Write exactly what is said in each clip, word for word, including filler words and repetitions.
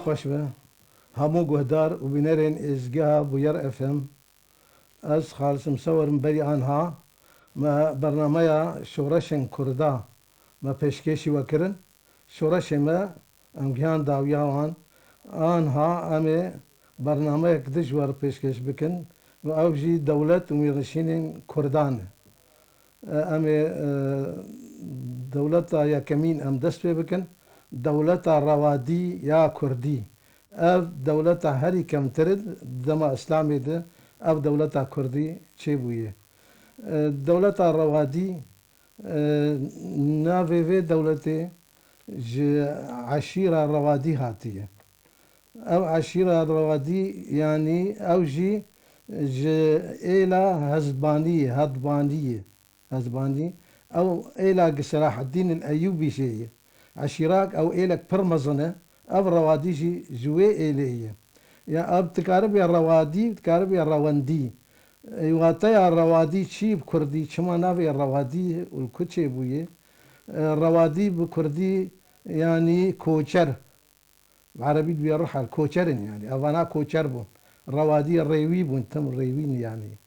Baş be. Hemû guhdar û bînerên êzgeha Bûyer F M. Ez Xalis Misewir im, berî anha me bernameya Şoreşên Kurda me pêşkêşî we kirin. Şoreşê me em gihan dawiya wan. Anha em ê bernameyek di ji we re pêşkêş bikin û ew jî dewlet û mêrnişînên Kurdan e. E, em ê, e, dewleta yekemîn em dest pê bikin. Dewleta Rewadî ya Kurdî. Ev dewleta herî kemtir e, di dema Îslamê de ev dewleta Kurdî çêbûye. E, dewleta Rewadî, e, navê vê dewletê ji eşîra Rewadî hatiye. Ev eşîra Rewadî, yanî ew jî ji êla Hezbanî ye, Hedbanî ye, Hezbanî. Ew êla gi Selaheddîn el Eyûbî jê ye. Eşîrak ew êlek pir mezin e, ev Rewadî jî ji wê êlê ye. Ya ev dikaribê Rewadî, dikaribê Rewendî. Ê, wateya Rewadî çi bi Kurdî, çima navê Rewadî û li ku çêbûye? E, Rewadî bi Kurdî yanî koçer. Bi erebî dibê rihel, koçer in yanî. Evana koçer bûn. Rewadî rêwî bûn, tim rêwî ne yanî.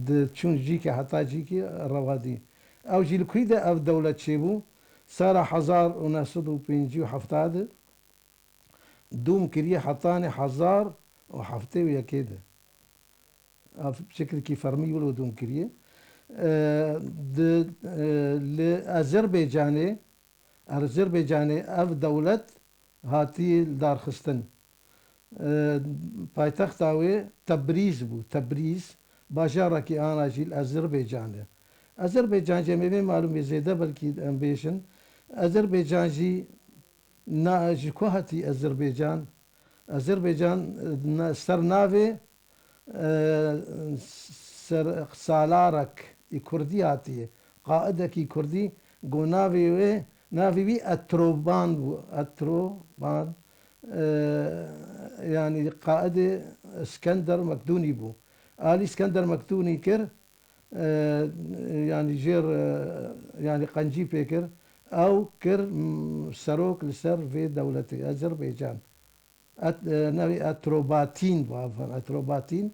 Di çûn cîkê heta cîkê Rewadî. Ew jî li kûî de ev dewlet çêbû? Sala hezar û neh sed û pêncî û heft de, dûm kiriye hetanê hezar û heftê û yekê de. Ev bi şekilekî fermî wilo dûm kiriye. E, di, e, li Azerbaycanê, Azerbaycanê ev dewlet hatiye lidarxistin. E, paytexta wê Tebrîz bû. Tebrîz, bajarekî ana jî li Azerbaycan de. Azerbaycan jî em ê vê malûmê zêde belkî em bêjin. Azerbaycan jî na, ji ku hatî Azerbaycan? Azerbaycan, e, na-, ser navê, e, ser salarek î kurdî hatiye. Qaidekî kurdî, go navê wê, navê wî Etroban bû. Etroban, e, yanî qaidê Skender Mekdûnî bû. Alî Skender Mekdûnî kir, e, yanî jêr, e, yanî qencî pê kir. Ew kir, m, serok li ser vê dewletê, Azerbaycan. Et-, e, navê Etrobatîn, bavin, Etrobatîn.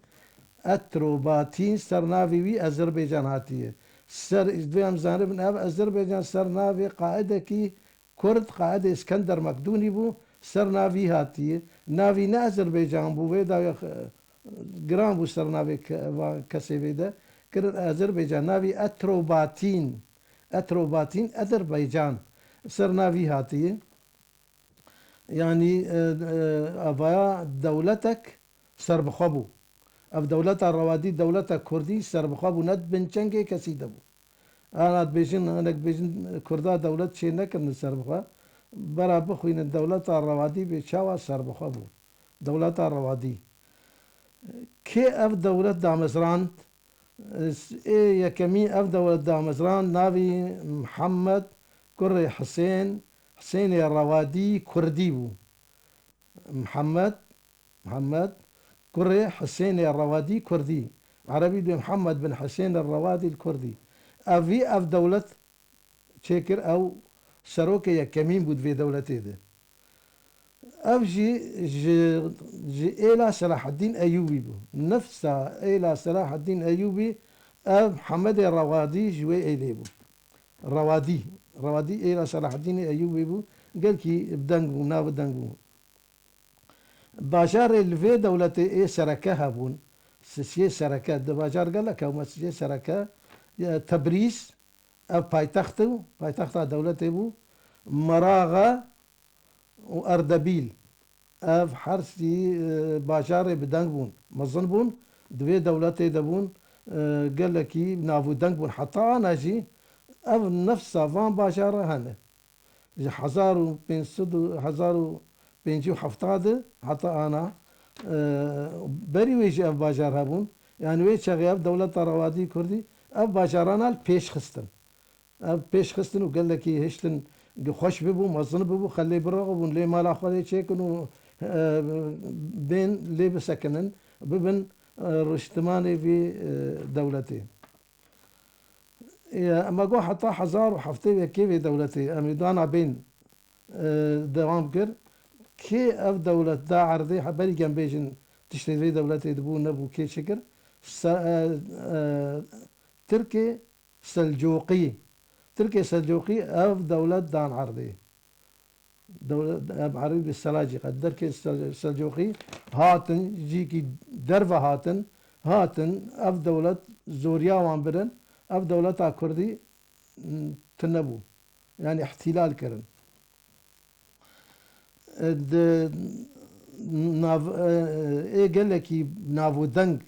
Etrobatîn ser navê wî Azerbaycan hatiye. Ser, divê em zanibin, ev Azerbaycan ser navê qaidekî Kurd, qaidê Skender Mekdûnî bû, ser navî hatiye. Navî ne Azerbaycan bû, vê dawê, e, giran bû ser navê ke-, va-, kesê vê de. Kirin Azerbaycan, navî Etrobatîn. Etrobatîn, Azerbaycan. Ser navî hatiye. Yanî, e, e, evaya dewletek serbixwe bû. Ev dewleta Rewadî, dewletek kurdî serbixwe bû, ne di bin çengê kesî de bû. Ana dibêjin, hinek dibêjin, Kurda dewlet çê nekirin serbixwe. Bera bixwînin, dewleta Rewadî bê çawa serbixwe bû. Dewleta Rewadî. Kê ev dewlet damezrand? Ê yekemî ev dewlet damezrand, navî Mihemed kurê Hisên, Hisênê Rewadî Kurdî bû. Mihemed, Mihemed kurê Hisênê Rewadî Kurdî. Erebî dibê Mihemed bin Hisên Rewadî Kurdî. Ev vî ev dewlet çêkir, ew serokê yekemîn bû di vê dewletê de. Ev jî ji, ji êla Selaheddîn Eyûbî bû. Nifsa êla Selaheddîn Eyûbî, ev Hemedê Rewadî ji wê êlê bû. Rewadî, Rewadî êla Selaheddînê Eyûbî bû. Gelkî bi deng bû, navdeng bû. Bajarê li vê dewletê ê sereke hebûn. Sisiyê sereke, di bajar gelek hebûn, sisiyê sereke, e, Tebrîz, ev paytext bû, paytexta dewletê bû. Meraxe û Erdebîl, ev her sî, e, bajarê bi deng bûn, mezin bûn, di vê dewletê de bûn, e, gelekî nav û deng bûn. Heta ana jî ev nifsa van bajara hene. Ji hezar û pênc sed û, hezar û pêncî û heft de heta ana, e, berî wê jî ev bajar hebûn. Yanî wê çaxê ev dewleta Rewadî Kurdî ev bajarana li pêş xistin. Ev pêş xistin û gelekî hiştin xweş bibû, mezin bibû, xelê biraxibûn, lê mala xwe lê çêkin û, e, bên lê bisekinin, bibin, e, riştimanê vî, e, dewletê. Ê, me got heta hezar û heftê û yekê vê dewletê, em ê dana bên, e, dewam kir. Kê ev dewlet da erdê, he, berî gem bêjin tiştê vê dewletê dibû nebû, kê çi kir? Se-, e, e, Tirkê Selcûqî. Tirkê Selcûqî ev dewlet dan erdê. Dewlet, em erê bi Selacîqe, derkê Sel-, Selcûqî hatin, jîkî derve hatin, hatin, ev dewlet zoriya wan birin, ev dewleta Kurdî, m, tune bû. Yani îhtîlal kirin. E, di nav-, e, ê gelekî navûdeng,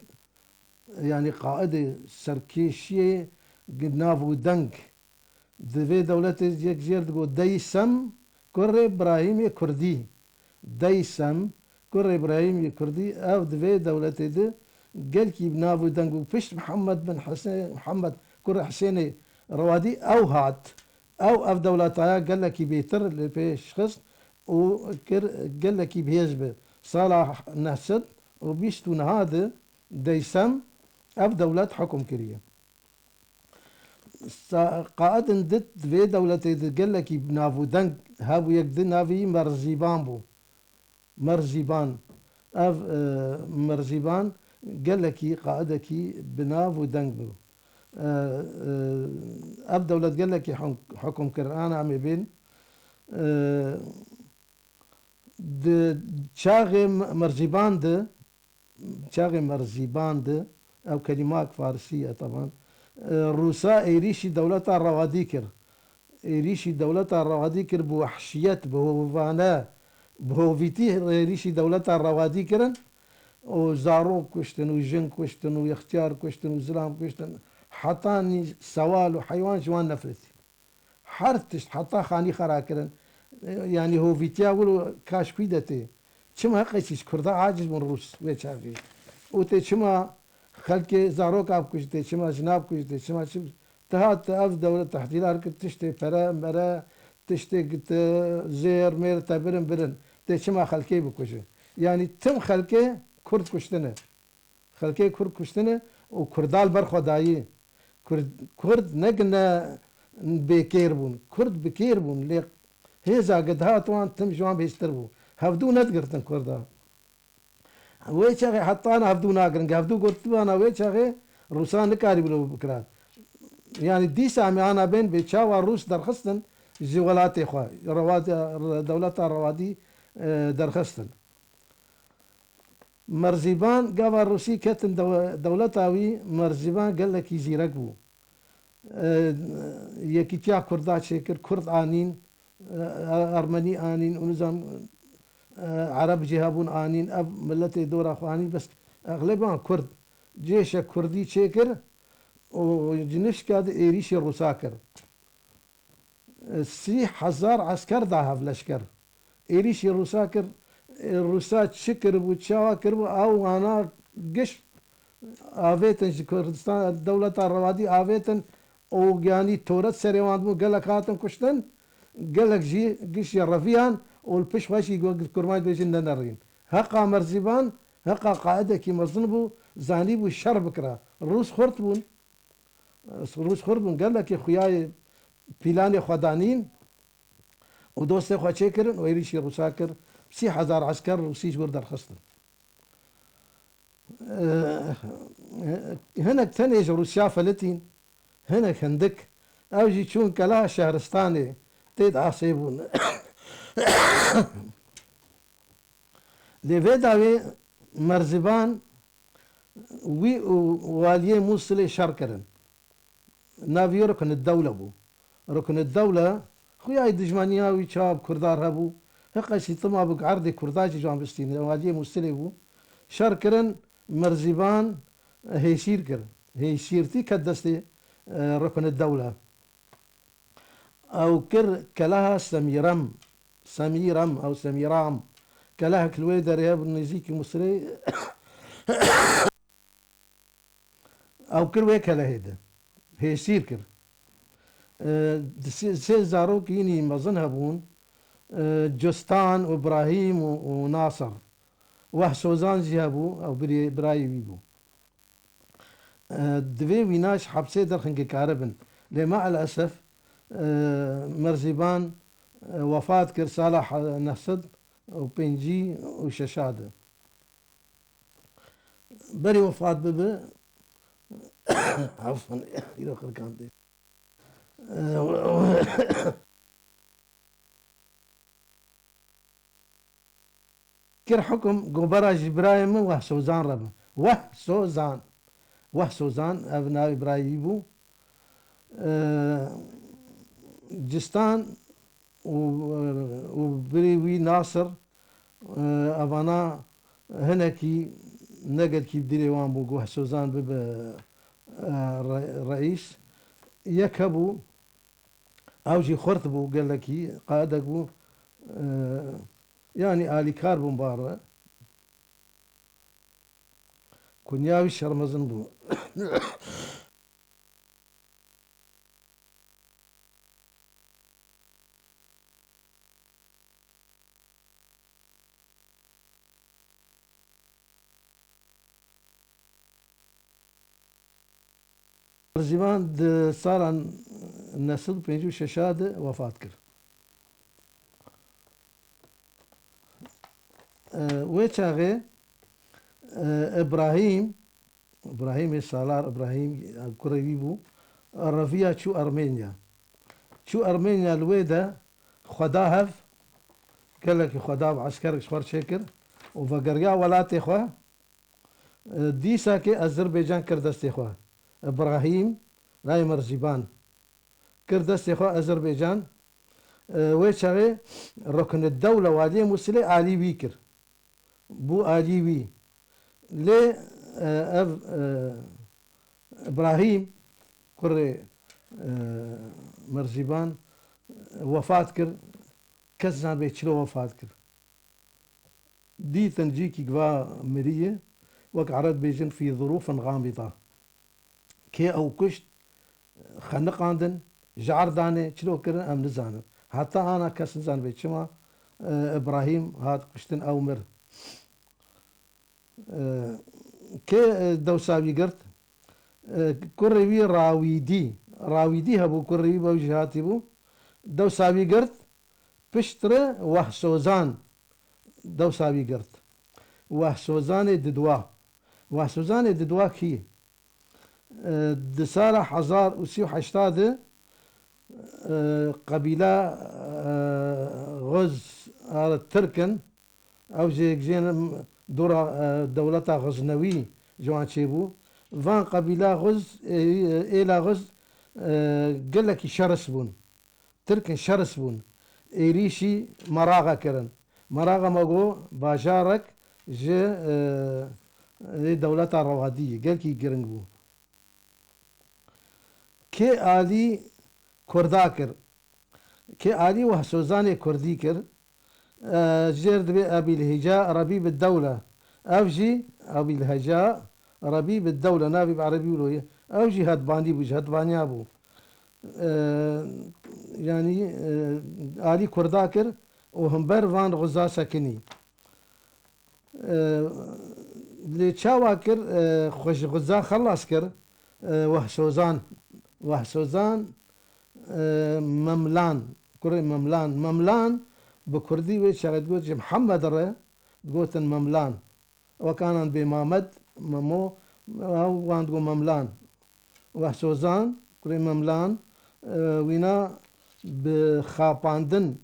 yani qaidê serkêşiyê gi-, navûdeng di vê dewletê yek jêr digo Deysem kurê Birahîmê Kurdî. Deysem kurê Birahîmê Kurdî ev di vê dewletê de gelkî bi nav û deng û pişt Mihemed bin Hisê-, Mihemed kurê Hisênê Rewadî ew hat. Ew ev dewletaya gelekî bêtir li pêş xist û kir gelekî bihêz bi. Sala neh sed û bîst û niha de Deysem ev dewlet hukum kiriye. Sa-, qaidin dit vê dewletê de gelekî navûdeng hebû, yek di navî Merzîban bû. Merzîban. Ev, e, Merzîban gelekî qaidekî bi nav û deng bû. E, e, ev dewlet gelekî hum-, hukum kir. Ana em ê bên, e, di çaxê Me-, Merzîban de, çaxê Merzîban de, ew kelîmak farsî ye teban, e, Rûsa êrîşî dewleta Rewadî kir. Êrîşî dewleta Rewadî kir bi wehşiyet, bi hovane, bi hovîtî êrîşî dewleta Rewadî kirin û zarok kuştin û jin kuştin û ixtiyar kuştin û zilam kuştin. Heta nî sewal û heywan ji wan nefretî. Her tişt, heta xanî xera kirin. E, yanî hovîtiya wilo kaş kwî de tê. Çima heqekî ji Kurda aciz bûn Rûs wê çaxê? Û tê çima xelkê zaroka bikujin, tê çima jina bikujin, tê çima çi? Ti hat ev dewlet tehdîdar kir, tiştê pere, mere, tiştê gite, zêr, mêr, te birin, birin. Tê çima xelkê bikujin? Yanî tim xelkê Kurd kuştine. Xelkê Kurd kuştine û Kurda li ber xwe dayî. Kurd, Kurd ne ki ne bêkêr bûn. Kurd bi kêr bûn. Lê hêza gidihat wan tim ji wan bêhtir bû. Hevdû nedigirtin Kurda. Wê çaxê heta ana hevdû nagirin. Hevdû girtibana wê çaxê Rûsan nikarî bilo bikira. Yanî dîsa em ê ana bên bê çawa Rûs derxistin ji welatê xwe. Rewa-, dewleta Rewadî, e, derxistin. Merzîban, gava Rûsî ketin dewe-, dewleta wî, Merzîban gelekî zîrek bû. E, yekîtiya Kurda çêkir, Kurd anîn, e, Ermenî anîn, û nizam, e, Ereb jî hebûn anîn, ev miletê dora xwe anîn, bes exlêban Kurd. Cêşe Kurdî çêkir û cinişka di êrîşî Rûsa kir. Sî hezar esker da hev leşker. Êrîşî Rûsa kir. Rûsa çi kiribû, çawa kiribû, ew wana giş avêtin ji Kurdistan, dewleta Rewadî avêtin û yanî toret serê wan dibû, gelek hatin kuştin, gelek jî giş jê reviyan û li pişt xwe jî got, kurmancî dibêjin nenerîn. Heqa Merzîban, heqa qaidekî mezin bû, zanîbû şer bikira. Rûs xurt bûn. Rûs xurt bûn, gelekî xuyayê pîlanê xwe danîn û dostê xwe çêkirin û êrîşî Rûsa kir. Sî hezar esker Rûsî ji wir derxistin. Eh, hinek tenê ji Rûsya felitîn, hinek hindik. Ew jî çûn kela şehristanê tê de asê bûn. Lê vê dawê Merzîban wî û waliyê Mûsilê şer kirin. Navê wî Ruknedewle bû. Ruknedewle, xuyayê dijmaniya wî çawa bi Kurda re hebû, heqekî tima bû erdê Kurda jî ji wan bistîne, waliyê Mûsilê bû. Şer kirin, Merzîban hêşîr kir. Hêşîrtî ket destê, e, Ruknedewle. Ew kir keleha Semîrem. Semîrem, ew Semîram. Kelehek li wê derê hebû nêzîkî Misirê. Ew kir wê kelehê de. Hêsîr kir. E, di sê, sê zarokî nî mezin hebûn. E, Custan û Brahîm û, û Nasir. Weh Sozan jî hebû, ew birê, birayê wî bû. E, divê wîna ji hepsê derxin, kare bin. Lê meelesef, e, Merzîban, e, wefat kir sala he-, neh sed û pêncî û şeşa de. Berî wefat bibe, efwen, îro xirkan tê. Kir hukum, got, bera ji birayê min Wehsozan re bin. Wehsozan. Wehsozan, ev navê birayê wî bû. Cistan û, û birê wî Nasir, evana hinekî ne gelkî dilê wan bû, got Wehsozan bibe, e, re-, reîs. Yek hebû, ew jî xurt bû, gelekî qaedek bû, e, yanî alîkar bûn bare. Kunya wî Şermezin bû. Ziman di salan neh sed û pêncî û şeş de wefat kir. E, wê çaxê, e, Îbrahîm, Îbrahîmê Salar, Îbrahîm, e, kurê wî bû, reviya çû Ermenya. Çû Ermenya, li wê de xwe da hev, gelekî xwe da bi eskerek ji xwe re çêkir û vegeriya welatê xwe. E, dîsakê Ezerbaycan kir destê xwe. Îbrahîm, nayê Merzîban, kir destê xwe Ezerbaycan. E, wê çaxê Ruknedewle, waliyê Mûsilê, alî wî kir. Bû alî wî. Lê, e, ev, e, Îbrahîm, kurê, e, Merzîban, wefat kir. Kes nizanibê çilo wefat kir. Dîtin cîkî giva mirî ye, wek ereb dibêjin, fî zurûfin gamîda. Kê ew kuşt, xeniqandin, jar danê, çilo kirin, em nizanin. Heta ana kes nizanibê çima, e, Îbrahîm hat kuştin, ew mir. E, kê, e, dewsa wî girt? E, kurê wî Rawîdî. Rawîdî hebû, kurê wî, bew jî hatî bû. Dewsa wî girt. Piştre Wehsozan dewsa wî girt. Wehsozanê Didwa. Wehsozanê Didwa kî? E, di sala hezar û sî û heşta de, e, qebîla, e, Xiz, e, Tirk in. Ew jê, jê dora, e, dewleta Xiznewî ji wan çêbû. Van qebîla Xiz, e, êla Xiz, e, gelekî şeris bûn. Tirkin şeris bûn. Êrîşî Meraxa kirin. Meraxa me got bajarek ji, e, ê dewleta Rewadî ye. Gelkî giring bû. Kê alî Kurda kir? Kê alî Wehsozanê Kurdî kir? E, jêr dibê Ebîlhêca Rebî bi Dewle. Ev jî Ebîlhêca Rebî bi Dewle, navê bi erebî wilo ye. Ew jî hetbanî bû, ji hetbaniya bû. E, yanî, e, alî Kurda kir û himber van Xiza sekinî. E, lê çawa kir, e, xwe ji Xiza xelas kir, e, Wehsozan, Wehsozan, e, Memlan, kurê Memlan. Memlan bi kurdî wê çaxê digot ji Mihemed re digotin Memlan. Wek anan bê Mamed, Memo, ew wan digot Memlan. Wehsozan, kurê Memlan, e, wîna bi xapandin,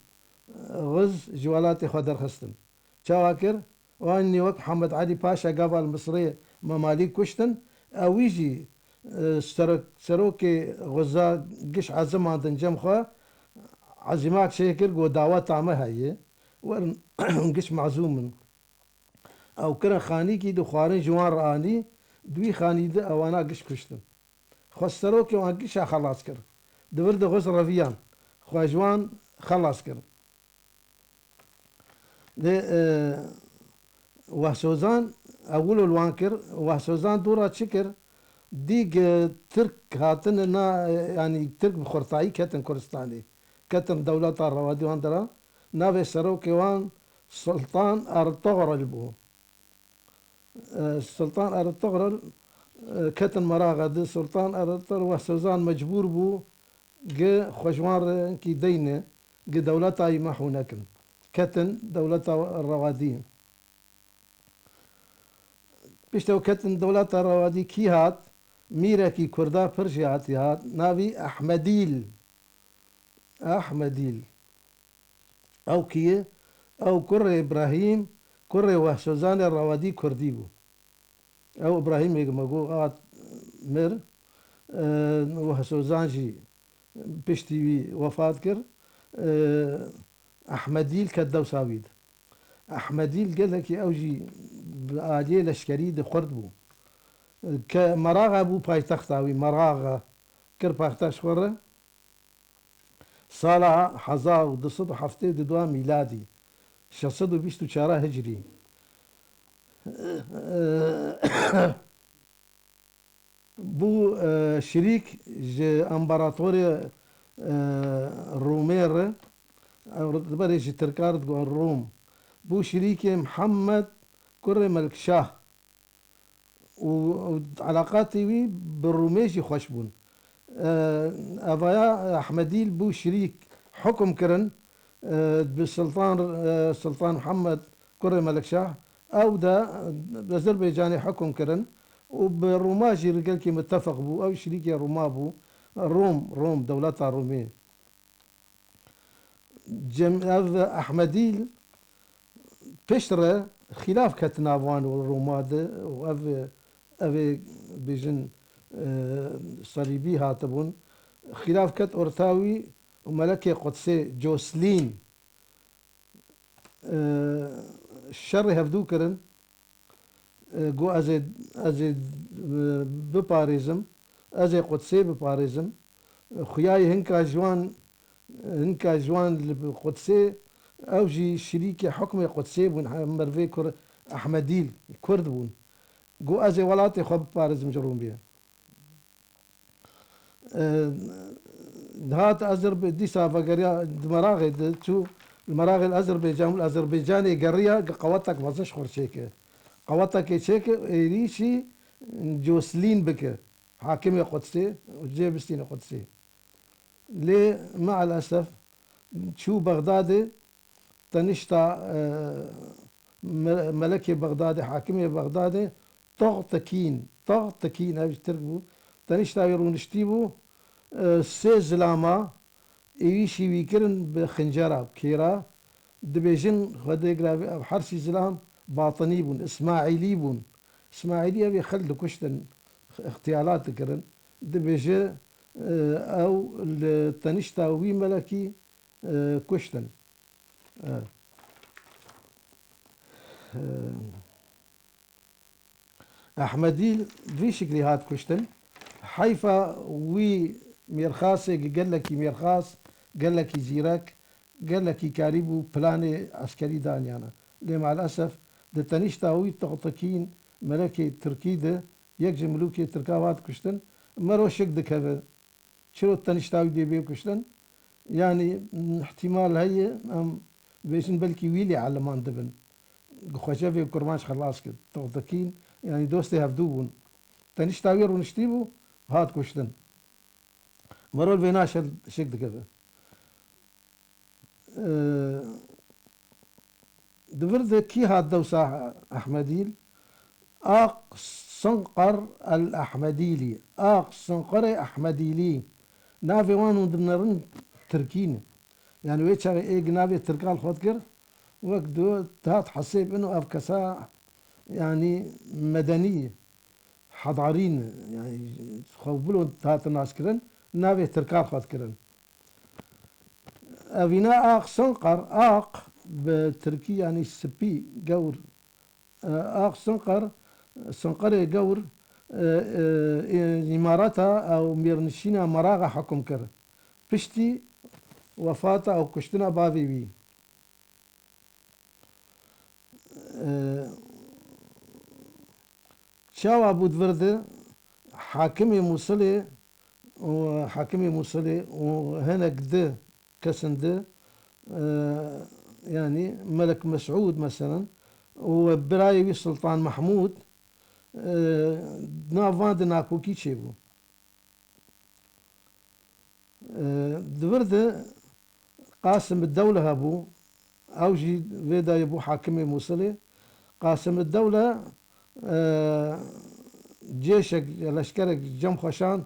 e, Xiz ji welatê xwe derxistin. Çawa kir? Wan nî wek Mihemed Elî Paşa gava li Misirê Memalî kuştin, ew wî jî, e, serok-, serokê Xiza giş ezimandin cem xwe, ezîmak çêkir, got, daweta me heye, werin giş mezûm in. Ew kirin xanîkî, dixwarin ji wan re anî, di wî xanî de ewana giş kuştin. Xwe serokê wan gişa xelas kir. Di vir de Xiz reviyan, xwe ji wan xelas kir. Lê, e, Wehsozan ewilo li wan kir, Wehsozan dora çi kir? Dî ge Tirk hatine na, yanî Tirk bi xurtayî ketin Kurdistanê. Ketin dewleta Rewadî wan dira. Navê serokê wan Sultan Ertugrul bû. E, Sultan Ertugrul, e, ketin meraxa di. Sultan Ertugrul Wehsozan mecbûr bû, gi xwe ji wan re kî deyne, gi dewleta yî mehû nekin. ketin dewleta Rewadî. Piştî ew ketin dewleta Rewadî kî hat? Mîrekî Kurda pir jêhatî hat, navî Ehmedîl. Ehmedîl. Ew kî ye? Ew kurê Îbrahîm, kurê Wehsozanê Rewadî Kurdî bû. Ew Îbrahîmê me got hat mir, e, Wehsozan jî piştî wî wefat kir. E, Ehmedîl ket dewsa wî de. Ehmedîl gelekî ew jî bi aliyê leşkerî de xurt bû. Ke Meraxe bû paytexta wî, Meraxe kir paytext xwe re. Sala hezar û du sed û heftê û du mîladî, şeş sed û bîst û çar hicrî. Bû, e, şirîk ji împaratorê, e, Rûmê re, e, li berê ji Tirkan re digot Rûm. Bû şirîkê Mihemed kurê Melikşah û, û eleqatê wî bi Rûmê jî xweş bûn. E, evaya Ehmedîl bû şirîk hukum kirin, e, bi Sultan, e, Sultan Mihemed kurê Melikşah, ew de Azerbaycanê hukum kirin û bi Rûma jî li gelkî mitefiq bû. Ew şirîkê Rûma bû. Rûm, Rûm, dewleta Rûmê. Cem-, ev Ehmedîl pişt re xîlaf ket nav wan û Rûma de û ev, ev ê bêjin, e, Salîbî hatibûn. Xîlaf ket orta wî û Melekê Qudsê Coslîn, e, şerê hevdû kirin. E, got, "Ez ê, ez ê, e, biparêzim, ez ê Qudsê biparêzim." Xuyayê hinka ji wan, hinka ji wan li Qudsê, ew jî şirîkê hukmê Qudsê bûn, he, mervê kur Ehmedîl, Kurd bûn. Got, "Ez ê welatê xwe biparêzim ji Rûmê." E, hat Azerb-, dîsa vegeriya di Meraxê de çû, li Meraxê li Azerbaycan û li Azerbaycanê geriya, qewetek mezin ji xwe çêke. Qewetekê çêke, êrîşî Coslîn bike, hakimê Qudsê, û cê bistîne Qudsê. Lê meelesef çû Bexdadê, tenişta, e, me-, melekê Bexdadê, hakimê Bexdadê, Toxtekîn, Toxtekîn, ev jî Tirk bû, tenişta wî rûniştî bû, e, sê zilama êrîşî wî kirin bi xincera, kêra, dibêjin, Xwedê giravî, ev her sî zilam batinî bûn, Îsmaîlî bûn. Îsmaîlî ev ê xelk dikuştin, ixtiyalat dikirin. Dibêje, e, ew li tenişta wî melekî, e, kuştin. E, e, Ehmedî bi vî şiklî hat kuştin. Heyfa wî mêrxasê, gelekî mêrxas, gelekî zîrek, gelekî karîbû planê eskerî daniyana. Lê maalesef di tenişta wî Toxtekîn, melekê Tirkî de, yek ji milûkê Tirka hat kuştin. Mero şik dikeve. Çiro tenişta wî dê bê kuştin? Yanî, m, îhtîmal heye, em bêjin belkî wî lê eliman dibin. Xwecevê Kurmanc xelas kir. Toxtekîn, yanî dostê hevdû bûn. Tenişta wî rûniştî bû, hat kuştin. Mero li vêna şer şik dikeve. Ee, Di vir de kî hat dewsa Ehmedîl? Aq Sinqar el Ehmedîlî. Aq Sinqarê Ehmedîlî. Navê wan hûn dinerin tirkî ne. Yani wê çaxê ê navê tirka li xwe dikir, wek du dihat hesêb ino ev kesa yani medenî, hedarî ne. Yani xwe bilo dihatin naskirin, navê tirka li xwe dikirin. Evîna Aq Sinqar, aq bi tirkî yanî spî, gewr. E, Aq Sinqar, Sinqarê gewr, e, e, e, îmareta ew mêrnişîna Meraxa hekum kir. Piştî wefata û kuştina bavê wî. E, Çawa bû di vir de hakimê Mûsilê û hakimê Mûsilê û hinek di kesin di, e, yanî Melek Mesûd meselen û birayê wî Sultan Mehmûd, e, di nav van de nakokî çêbû. E, di vir de Qasim Dewle hebû, ew jî vê dayê bû hakimê Mûsilê. Qasim Dewle, e, cêşek, leşkerek cem xweşan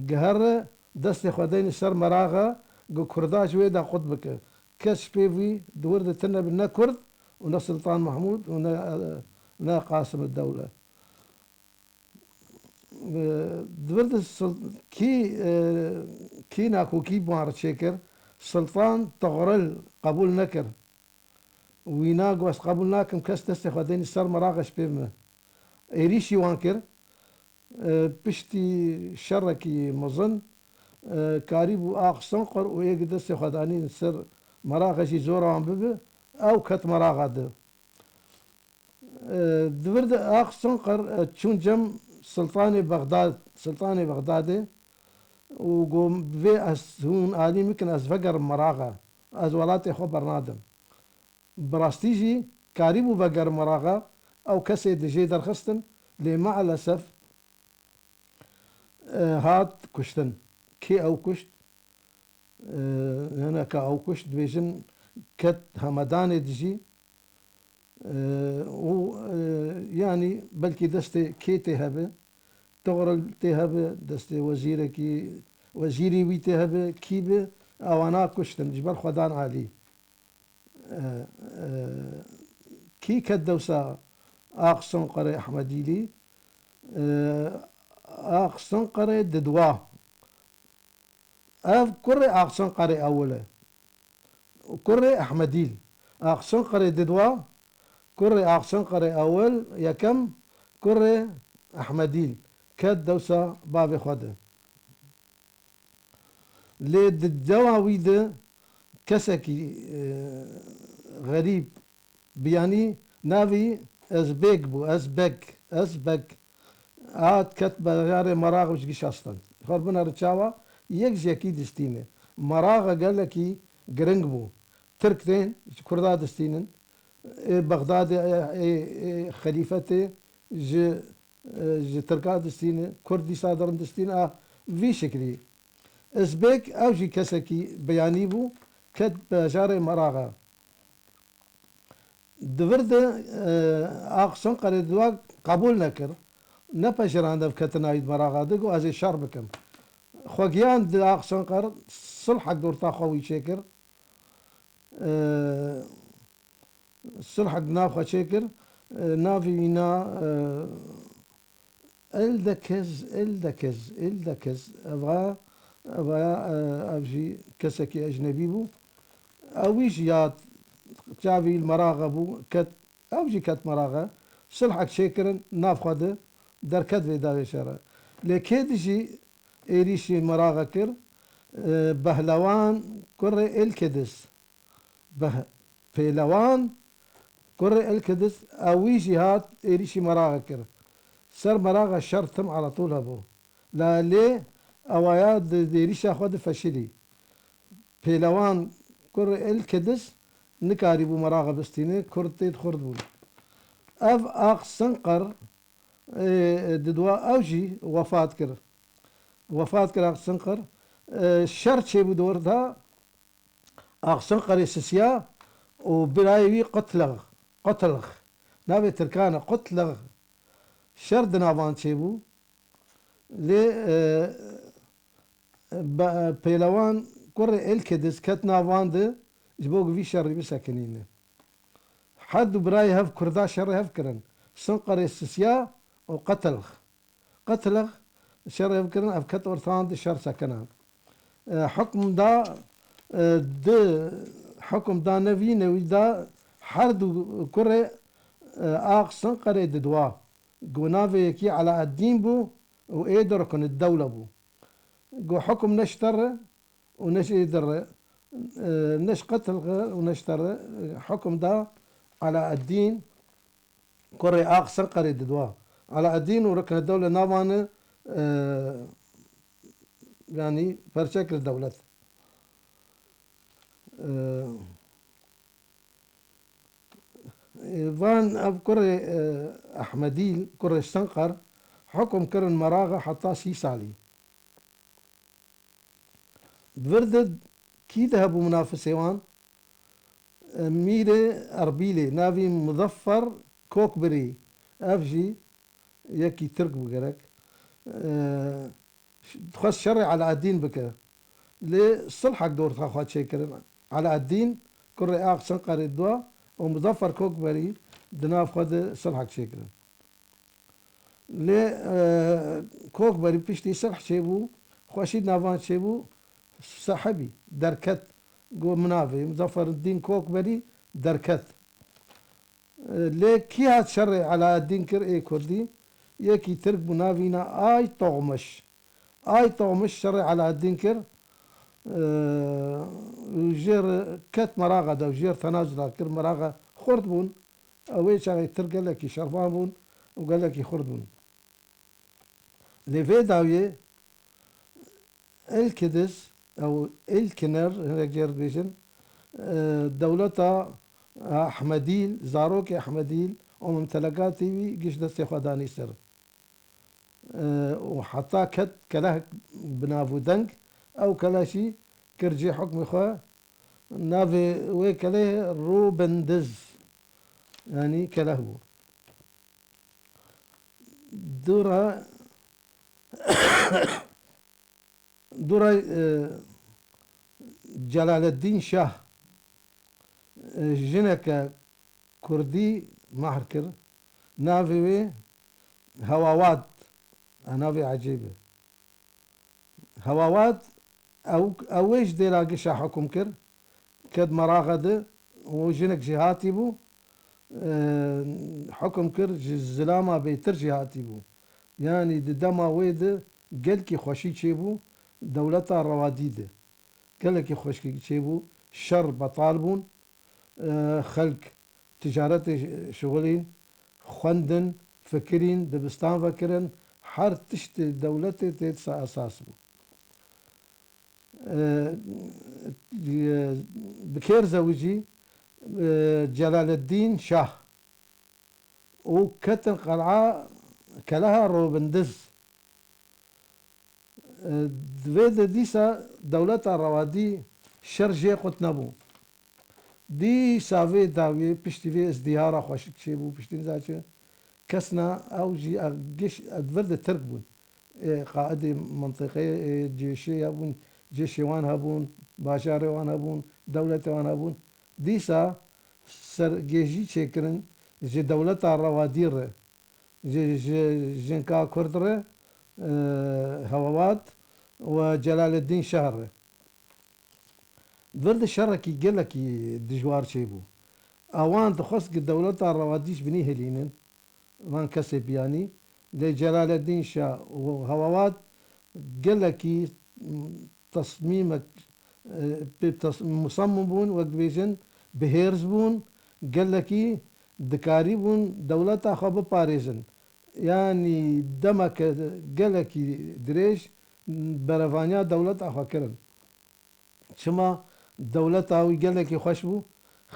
giheri, destê xwe deyne ser meraxa, gu Kurda ji wê de qut bike. Kes ji pê vî di wir de tune bi, ne Kurd û ne Sultan Mahmûd û ne, ne Qasim Dewle. E, di vir de sil-, kî, e, kî nakokî bi wan re çêkir, Sultan Togril qebûl nekir. Wîna got, ez qebûl nakim kes destê xwe denî ser meraxa ji pê me. Êrîşî wan kir. E, piştî şerekî mezin, e, karîbû Ax Sinqir û ê gi destê xwe danîn ser meraxa jî zora wan bibe, ew ket meraxa de. E, di vir de Ax Sinqir, e, çûn cem Sultanê Bexdad, Sultanê Bexdadê û got, vê ez hûn alî min kin, ez vegerim meraxa, ez welatê xwe bernadim. Bi rastî jî karîbû vegerim meraxa, ew kesê dijê derxistin, lê maalesef, e, hat kuştin. Kê ew kuşt? E, hineka ew kuşt, dibêjin ket Hemedanê dijî, e, û, e, yanî belkî destê kê tê hebe, Togril tê hebe, destê wezîrekî, wezîrî wî tê hebe, kî bi, ewana kuştin, ji ber xwe dan alî. E, e, kî ket dewsa Ax Sinqirê Ehmedîlî? E, Ax Sinqirê Didwa. Ev kurê Ax Sinqirê Ewil e. Kurê Ehmedîl. Ax Sinqirê Didwa, kurê Ax Sinqirê Ewil, yekem, kurê Ehmedîl. Ket dewsa bavê xwe de. Lê di dewa wî de kesekî, e, xerîb, biyanî navî Ezbêk bû, Ezbek, Ezbek. Hat ket bajarê Marax û ji giş astin. Xwe binere çawa, yek ji yekî distîne. Maraxa gelekî giring bû. Tirk tên ji Kurda distînin. Ê Bexdadê, ê, ê, ê xelîfetê ji e, ji Tirka distîne, Kurd dîsa dirin distîne, a vî şiklî. Izbêk, ew jî kesekî biyanî bû, ket bajarê Meraxa. Di vir de, e, Ax Sinqerê di wa qebûl nekir. Nepejirand ev ketina wî di Meraxa de, got, ez ê şer bikim. Xwe giyan di Ax Sinqer, sulhek di orta xwe wî çêkir. E, Sulhek di nav xwe çêkir, e, navê wî na, e, Eldekez, Eldekez, Eldekez. Eva, eva, e, ev jî kesekî ecnebî bû. Ew wî jî ya çavî li Meraxa bû, ket, ew jî ket Meraxa. Sulhek çêkirin, nav xwe de derket vê dawê şere. Lê kê dijî êrîşî Meraxa kir? E, Behlewan kurê Êlkidis. Beh-, Pêlewan, kurê Êlkidis, ew wî jî hat êrîşî Meraxa kir. Ser Meraxa şer tim aletol hebû. La lê ewaya di, di êrîşa xwe de feşilî. Pêlewan, kurê Êlkidis, nikarîbû Meraxa bistîne, Kurd tê di xurt bûn. Ev Ax Sinqer, ê, di dua ew jî wefat kir. Wefat kir Ax Sinqer. E, şer çêbû di wir de, Ax Sinqerê sisiya û birayê wî Qutlix, Qutlix, navê Tirkan e, Qutlix, şer di nav wan çêbû. Lê, e, be-, Pêlewan kurê Êlkidis ket nav wan de ji bo ku vî şerî bisekinîne. Her du birayê hev Kurda şerê hev kirin. Sinqerê sisiya û Qutlix. Qetlix şer ev kirin, ev ket orta wan de şer sekina. E, hukm da, e, di hukm da ne vî, ne wî da her du kurê, e, Ax Sinqerê di dua. Go navê yekî Elaeddîn bû û ê di rukn dewle bû. Go hukm ne ji te re û ne ji ê di re, e, ne ji Qetlix û ne ji te re, e, hukm da Elaeddîn. Kurê Ax Sinqerê di dua. Elaeddîn û Ruknedewle navane, e, yanî perçe kir dewlet. E, e, van ev kurê, e, Ehmedîl, kurê Sinqer, hukum kirin Meraxa heta sî salî. Di vir de kî de hebû minafisê wan? Mîrê Erbîlê, navî Muzaffer Kokbirî, ev jî yekî Tirk bû gerek. E, dixwest şerê Elaeddîn bike. Lê sulhek dorta xwe çêkirin. Elaeddîn, kurê Ax Çenqerê dua û Muzaffer Kokberî di nav xwe de sulhek çêkirin. Lê, e, Kokberî piştî sulh çêbû, xweşî di navan çêbû, sehibî derket, got, "Min navê Muzaffereddîn Kokberî derket." E, lê kî hat şerê Elaeddîn kir ê Kurdî? Yekî Tirk bû, navî na Ay Toxmiş. Ay Toxmiş şerê Elaeddîn kir, e, û jê re ket meraxa de û jê re tenacda kir, meraxa xurt bûn. Ew ê çaxê Tirk gelekî şervan bûn û gelekî xurt bûn. Lê vê dawiyê Ilkidiz, ew Ilkiner, hinek jê re dibêjin, e, dewleta Ehmedîl, zarokê Ehmedîl û mumtelekatê wî giş destê xwe danî ser. E, û heta ket kelehek bi nav û deng, ew keleh jî kir cihê hukmê xwe, navê wê kelehê Rûbindiz, yanî keleh bû. Dûra, dûra, e, Celaleddîn Şah, e, jineke Kurdî mehr kir. Navê wê Hewawad. E, navê ecêb e. Hewawad, ew, ew ê ji dêla gişa hukum kir, ket meraxa de û jinek jî hatî bû, e, hukum kir, ji zilama bêtir jî hatî bû. Yanî di dema wê de gelkî xweşî çêbû, dewleta Rewadî de. Gelekî xweşkî çêbû, şer betal bûn, e, xelk ticaretê şixulîn, xwendin, fikirîn, dibistan vekirin, her tiştê dewletê tê disa esas bû. E, e, bi kêr zewicî, e, Celaleddîn Şah û ketin qel'a keleha Robindiz. E, di vê de dîsa dewleta Rewadî şer jê qut nebû. Dîsa vê dawiyê piştî vê izdîhara xweşik çêbû, piştî niza çi kesna ew jî ev giş, ev vir de Tirk bûn. Ê qaidê mintiqeyê, ê cêşê hebûn, cêşê wan hebûn, bajarê wan hebûn, dewletê wan hebûn. Dîsa sergêjî çêkirin ji dewleta Rewadî re. Ji, ji jinka Kurd re, e, Hewewat û Celaleddîn Şah re. Vir de şerekî gelekî dijwar çêbû. Ewan dixwest ki dewleta Rewadî ji binî hilînin, van kesê biyanî, lê Celaleddîn Şah û Hewewat gelekî, m, tesmîmek, e, pê tes-, musemmin bûn, wek dibêjin, bi hêrs bûn, gelekî dikarîbûn dewleta xwe biparêzin. Yanî demeke gelekî dirêj berevaniya dewleta xwe kirin. Çima dewleta wî gelekî xweş bû,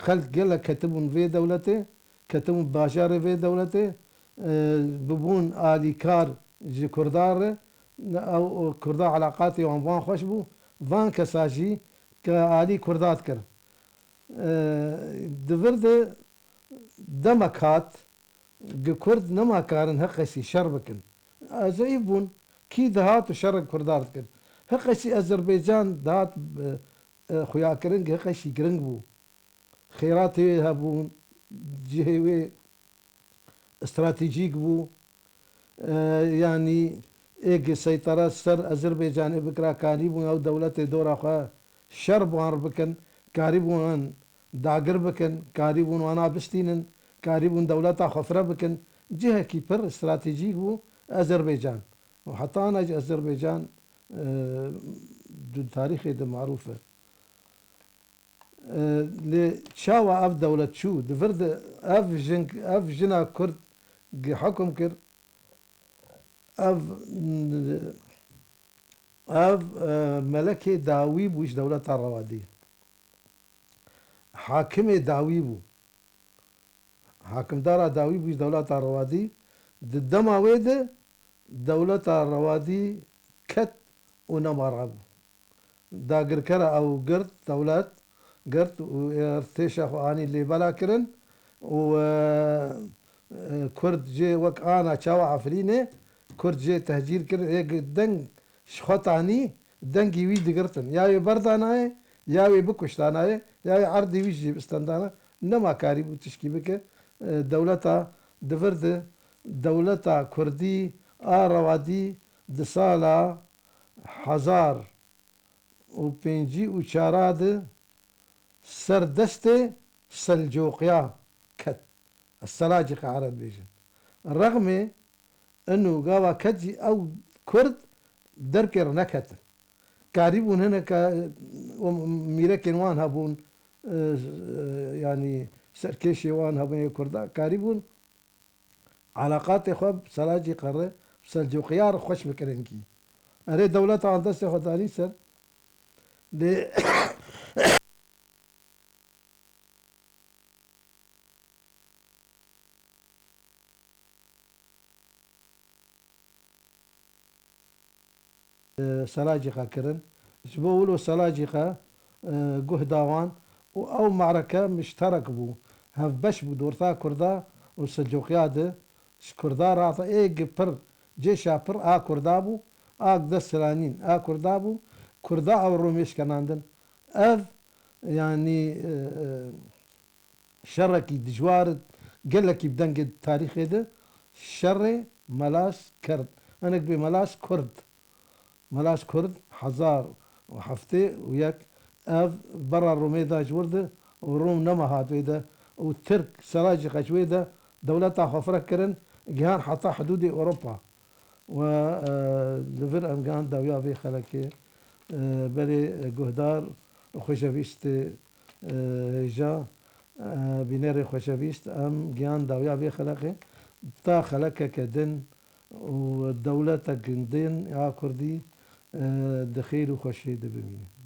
xelk gelek ketibûn vê dewletê, ketibûn bajarê vê dewletê, e, bibûn alîkar ji Kurdan re, ew, ew Kurda eleqatê wan van xweş bû, van kesa jî ke alî Kurda dikir. E, di vir de demek hat, gi Kurd nema karin hiqesî şer bikin. Zeyîf bûn. Kî dihat û şerek Kurda dikir? Hiqesî Ezerbaycan dihat, e, e, xuyakirin, hiqesî giring bû. Xêratê wê hebûn, cihê wê stratejîk bû. E, yanî êk seytera ser Ezerbaycanê bikira, karîbûn ew dewletê dora xwe şer bi wan re bikin, karîbûn wan dagir bikin, karîbûn wana bistînin, karîbûn dewleta xwe fire bikin. Cihekî pir stratejîk bû Ezerbaycan. Û heta ana jî Ezerbaycan, e, di tarîxê de marûf e. E, lê çawa ev dewlet çû? Di vir de ev jin, ev jina Kurd gi hekum kir, ev, ev, e, melekê dawî bû ji dewleta Rewadî. Hakimê dawî bû. Hakimdara dawî bû ji dewleta Rewadî. Di dema wê de dewleta Rewadî ket û nema rabû. Dagirkera ew girt dewlet, girt û êrtêşa xwe anî lê bela kirin û, e, e, Kurd jê wek ana çawa Efrînê, Kurd jê tehcîr kirin, ê deng ji xwe tanî, dengî wî digirtin. Ya wê berdanayê, ya wê bikuştanayê, ya wê erdê wî jî bistendana. Nema karîbû tişkî bike. E, dewleta di vir de, dewleta Kurdî a rewadî di sala hezar û pêncî û çara de ser destê Selcoqiya ket. Ez Selacîqe here dibêjim. Rexmê ino gava ket jî ew Kurd derkê re neketin. Karîbûn hineke, e, mîrekên wan hebûn, e, e, yanî serkêşê wan hebûn yê Kurda. Karîbûn eleqatê xwe bi Selacîqe re, bi Selcoqiya re xweş bikirin kî. Erê dewleta wan destê xwe danî ser. Lê Selacîqe kirin. Ji bo wilo Selacîqe, e, guh da wan û ew mareke mişterek bû. Hevbeş bû dorta Kurda û Selcoqiya de. Ji Kurda re hate êg pir, cêşa pir a Kurda bû, a dest silanîn a Kurda bû. Kurda ew Romê şkenandin. Ev, yanî, e, e, şerekî dijwar, gelekî bi dengê tarîxê de şerê Melas Kerd. Hinek bê Melas Kurd. Melas Kurd hezar û heftê û yek ev berra Romê da ji wir de û Rom nema hat wê de û Tirk Selacîqe ji wê de dewleta xwe fireh kirin, gihan heta hidûdê Ewropa. We, e, li vir em gihan dawiya vê xelekê. E, belê, e, guhdar û xweşevîstê, e, hêja, e, bînerê xweşevîst, em gihan dawiya vê xelekê. Ta xelekeke din û dewletek din ya Kurdî, e, di xêr û xweşiyê de bimîne.